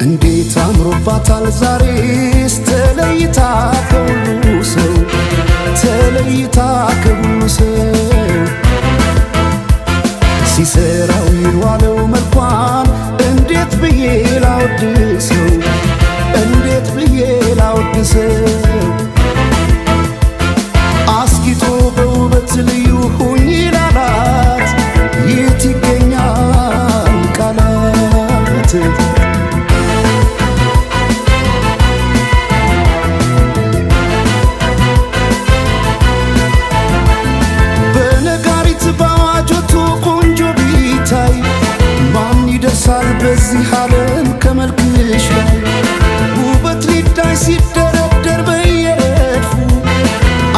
እንዴት አምሮባታል ዛሬስ ተለይታ ከሁሉ ሰው፣ ተለይታ ከሁሉ ሰው። ሲሰራው የዋለው መልኳን እንዴት ብዬ ላወድሰው፣ እንዴት ብዬ ላወድሰው? አስጊጦ በውበት ልዩ ሁኚ ላላት የት ይገኛል ቃላት? በነጋሪት በአዋጆቱ ቆንጆ ቢታይ ማን ይደርሳል በዚህ ዓለም ከመልክሽ ላይ? ውበት ሊዳይ ሲደረደር በየረድፉ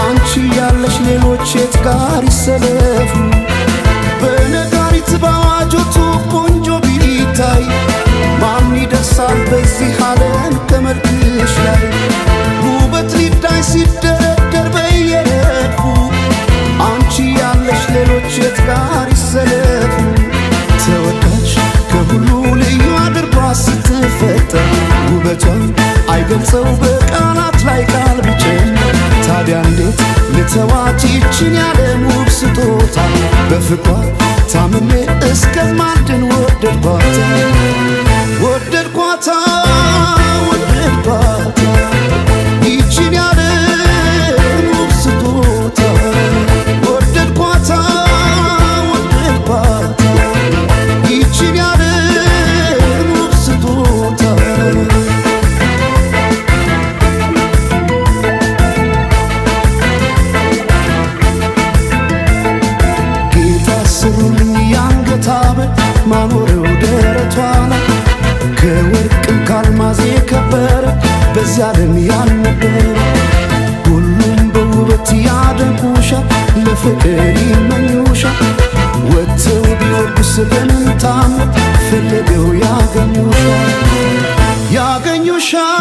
አንቺ ያለሽ ሌሎች የት ጋር ይሰለፉ? በነጋሪት በአዋጆቱ ቆንጆ ቢታይ ማን ይደርሳል በዚህ ዓለም ከመልክሽ ላይ? ውበት ሊዳይ ሲደረደር በየረድፉ አንቺ ያለሽ ሌሎች የት ጋር ይሰለፉ? ተወዳጅ ከሁሉ ልዩ አድርጓ ስትፈጠር ውበቷን አይገልጸው በቃላት ላይ ቃል ቢጨምር። ታዲያ እንዴት ልተዋት ይችን ያለም ውብ ስጦታ? በፍቅሯ ታምሜ እስከማድን ወደድኳት፣ ወደድኳታ፣ ወደድኳት ይችን ያለም ውብ ስጦታ። ወደድኳታ፣ ወደድኳት ይችን ያለም ውብ ስጦታ። ጌታ ስሩልኝ የአንገት ሐብል ማኖሪያው ደረቷ ላይ፣ ከወርቅም ካልማዝ የከበረ በዚያ ዓለም ያልነበረ። ሁሉም በውበት ያደንቁሻል፣ ለፍቅር ይመኙሻል። ወጥተው ቢወርዱስ በምን ታምር ፈልገው ያገኙሻል፣ ያገኙሻል።